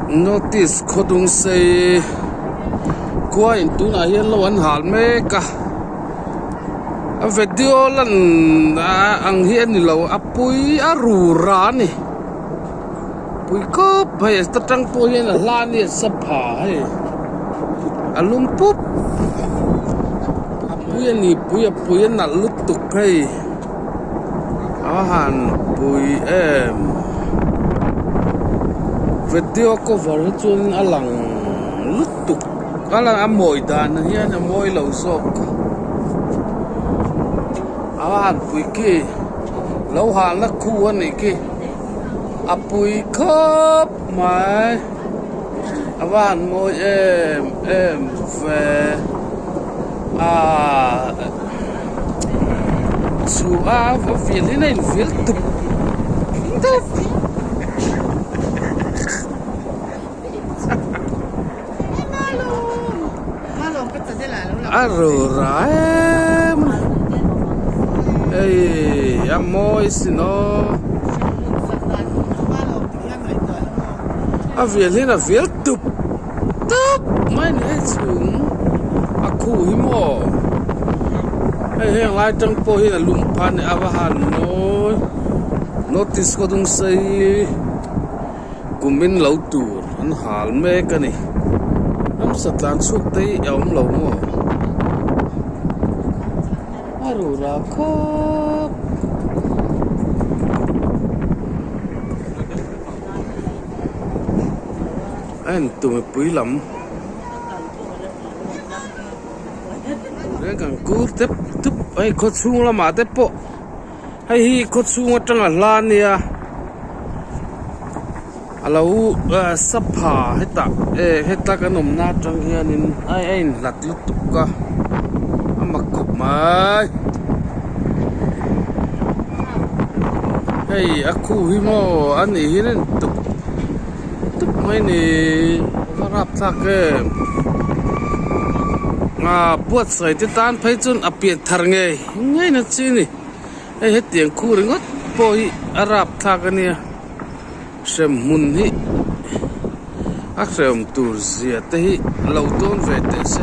Notice khawdung sei khua in tunah hian lo an hal mek a a video lan ang hi a ni lo a pui a rur a ni pui khawp hei ta tang pawh hian a hla ania sa pha hei a lum pup a pui a ni pui a pui a nalh lutuk hei. A han pui em video cover hi chuan a lang lutuk a lang a mawi dan ang hian a mawi lo zawk a han pui khi lo halna khu a nih khi a pui khawp mai a va han mawi em em ve ahh. Chu a a vil in a in vil tup tup. A rura em a hei a mawi sin aw a vil hian a vil tup. Tawp mai ni hei chhung a khuh hi maw hei heng lai tang pawh hian a lum phan a va han mawi notice khaw dung sei kumin lo tur an hal mek a ni ramsa tlan chhuak te hi a awm lo maw a rura khawp. A en tu mipui lam reng kan kur tep tup hei khaw chhung lamah te pawh hei hi khaw chhung atanga hla ania a lo sa pha hetah eh heta kan awmna atang hianin a inhlat lutuk a a mak khawp mai hei a khu hi maw a nih hian a intup. Tup mai ni a rap thlak em ah buatsaih te tan phei chuan a pian thar ngei ngei na chi a ni hei hetiang khu ringawt pawh hi a rap thlak a nia hrem hmun hi a hrehawm tur zia te hi lo dawn ve teh se.